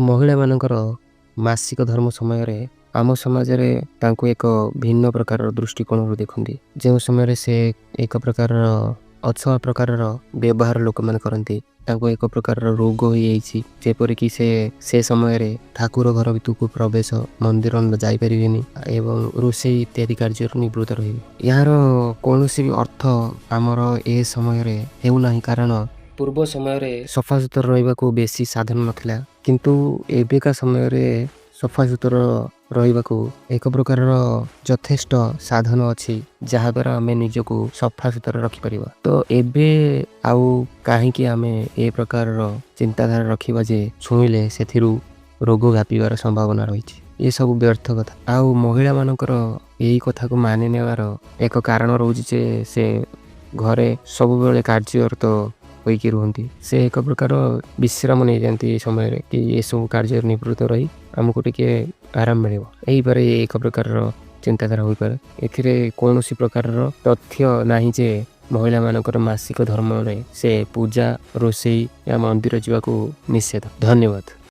ମହିଳାମାନଙ୍କର ମାସିକ ଧର୍ମ ସମୟରେ ଆମ ସମାଜରେ ତାଙ୍କୁ ଏକ ଭିନ୍ନ ପ୍ରକାରର ଦୃଷ୍ଟିକୋଣରୁ ଦେଖନ୍ତି, ଯେଉଁ ସମୟରେ ସେ ଏକ ପ୍ରକାରର ଅଛୁଆଁ ପ୍ରକାରର ବ୍ୟବହାର ଲୋକମାନେ କରନ୍ତି। ତାଙ୍କୁ ଏକ ପ୍ରକାରର ରୋଗ ହୋଇଯାଇଛି, ଯେପରିକି ସେ ସେ ସମୟରେ ଠାକୁର ଘର ଭିତରକୁ ପ୍ରବେଶ, ମନ୍ଦିର ଯାଇପାରିବେନି ଏବଂ ରୋଷେଇ ଇତ୍ୟାଦି କାର୍ଯ୍ୟରୁ ନିବୃତ୍ତ ରହିବେ। ଏହାର କୌଣସି ବି ଅର୍ଥ ଆମର ଏ ସମୟରେ ହେଉନାହିଁ, କାରଣ ପୂର୍ବ ସମୟରେ ସଫାସୁତୁରା ରହିବାକୁ ବେଶୀ ସାଧନ ନଥିଲା, କିନ୍ତୁ ଏବେକା ସମୟରେ ସଫାସୁତୁରା ରହିବାକୁ ଏକ ପ୍ରକାରର ଯଥେଷ୍ଟ ସାଧନ ଅଛି, ଯାହାଦ୍ୱାରା ଆମେ ନିଜକୁ ସଫାସୁତୁରା ରଖିପାରିବା। ତ ଏବେ ଆଉ କାହିଁକି ଆମେ ଏ ପ୍ରକାରର ଚିନ୍ତାଧାରା ରଖିବା ଯେ ଛୁଇଁଲେ ସେଥିରୁ ରୋଗ ବ୍ୟାପିବାର ସମ୍ଭାବନା ରହିଛି? ଏସବୁ ବ୍ୟର୍ଥ କଥା। ଆଉ ମହିଳାମାନଙ୍କର ଏଇ କଥାକୁ ମାନି ନେବାର ଏକ କାରଣ ରହୁଛି ଯେ ସେ ଘରେ ସବୁବେଳେ କାର୍ଯ୍ୟରତ ହୋଇକି ରୁହନ୍ତି। ସେ ଏକ ପ୍ରକାର ବିଶ୍ରାମ ନେଇଯାଆନ୍ତି ଏ ସମୟରେ କି ଏସବୁ କାର୍ଯ୍ୟରେ ନିବୃତ୍ତ ରହି ଆମକୁ ଟିକେ ଆରାମ ମିଳିବ। ହେଇପାରେ, ଏକ ପ୍ରକାରର ଚିନ୍ତାଧାରା ହୋଇପାରେ। ଏଥିରେ କୌଣସି ପ୍ରକାରର ତଥ୍ୟ ନାହିଁ ଯେ ମହିଳାମାନଙ୍କର ମାସିକ ଧର୍ମରେ ସେ ପୂଜା, ରୋଷେଇ ୟା ମନ୍ଦିର ଯିବାକୁ ନିଷେଧ। ଧନ୍ୟବାଦ।